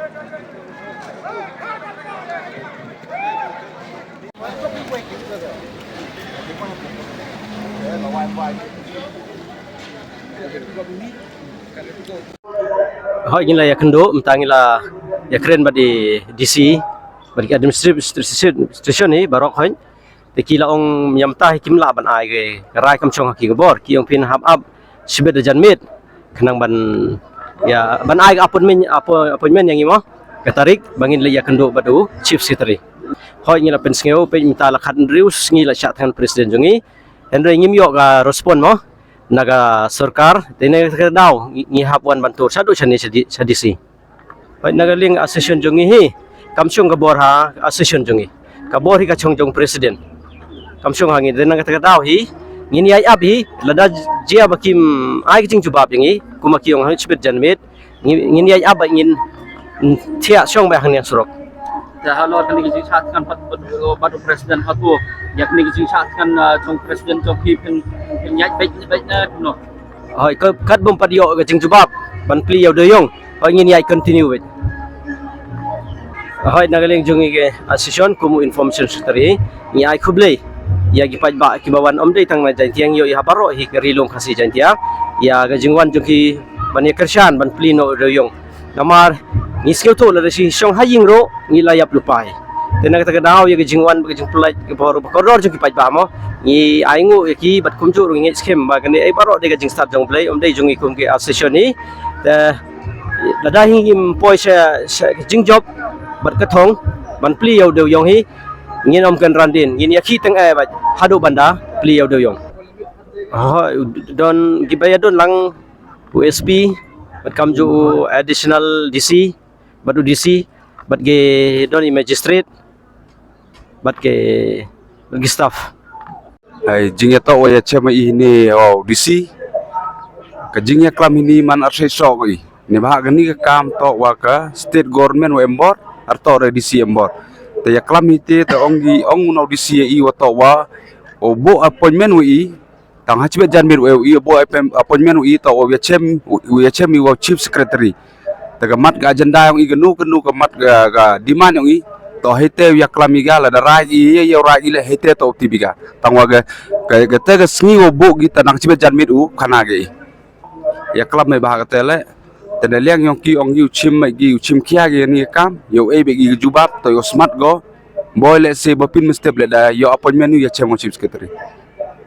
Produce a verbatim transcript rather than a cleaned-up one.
Hoi, ngi la ïakynduh mynta, ngi la ïakren bad i D C bad ki administration hi baroh hoi. Te ki la ong mynta hi kim lah ban ai ka rai kam shong ha ki ka bor, ki ong phin hap ap shibit da janmiet khnang ban, ïa, ban ai ka appointment, appo-, appointment ïa ngi mo, ka tarik ba ngin leit ïakynduh bad u Chief Secretary. Hoi, ngi la pynsngew, peit mynta la khathynriew sngi la shah thngan president jong ngi. Hynrei ngim ïoh ka respond mo na ka sorkar, te na kata ka daw ngi, ngi hap wan ban tur shaduh shane sha D-, sha D C. Hoi, na ka liang association jong ngi hi kam shong ka bor ha association jong ngi. Ka bor hi ka shong jong president, kam shong ha ngi. Te na kata ka daw hi ngin ïai ap hi, lada jia ba kim ai ka jingjubab ïa ngi kum ki ong ha shibit janmiet, ngin, ngin ïai ap ba ngin, mm, thiah shong ba hangne surok. Te halor kane ka jingshah thngan pat, pat, pat u president pat u, ïa kane ka jingshah thngan, ah, jong president jong phi phin, phin ïaid beit, beit ne kumno? Hoi, ka, kat bym pat ïoh ka jingjubab ban plie ïa u dewïong, hoi, ngin ïaid continue beit. Hoi, na ka liang jong ngi ka association kum u information secretary, ngi ai khublei ïa ki paidbah kiba wan, ym dei tang na Jaintia, ngi ïoh ïa baroh hi ka Ri Lum Khasi Jaintia, ïa ka jingwan jong ki ban ïakyrshan ban plie noh u dewïong. Namar ngi sngewthuh lada shi shong ha ïing ruh ngi la ïap lypa hi. Te na kata ka daw ïa ka jingwan bad ka jingpynlait ka bor ba kordor jong ki paidbah mo, ngi ai nguh ïa ki bad kumjuh ruh ngi ngeit skhem ba kane ei baroh dei ka jingstad jong U Blei, ym dei jong ngi kum ki association hi. Te lada hi ngim poi sha, sha ka jingjop bad ka thong ban plie ïa u dewïong hi, ngin ym kynran dien, ngin ïakhih tang eh bad haduh ban da plie ïa u dewïong. Hoi, don kiba ïadon lang u S P bad kumjuh u additional D C bad u D C bad ki don i magistrate bad ki, bad ki staff. Hai, jingïatoh wa ïachem i hini, oh, D C. Ka jingïaklam hini man ar shai shok i. Ni ba ha kani ka kam toh wa ka state government wa em bor, ar toh re D C em bor. Te ïaklam hi te, te ong i, ong u nau D C i wa toh wa, o bo appointment wa i, tang ha shibit janmiet wa i, o bo appointment wa i toh wa ïachem, wa ïachem i wa chief secretary. Te ka mat ka agenda yong i, kano kano ka mat ka, ka demand yong i, toh hei te ïaklam i ka, lada raid i, ïa, ïa raid i leh hei te toh tip i ka. Tang wa ka, ka, kata ka sngi wa bo ki, tang ha shibit janmiet u khana ki. Ïaklam mai ba ha kata leh. Te na liang yong ki ong i u chim mai ki, u chim khia ki ni kam, ïoh ei beit ki jubab, toh ïoh smat go. Boi leh se ba pynmynstep leh da ïoh appointment u ïachem u chief secretary.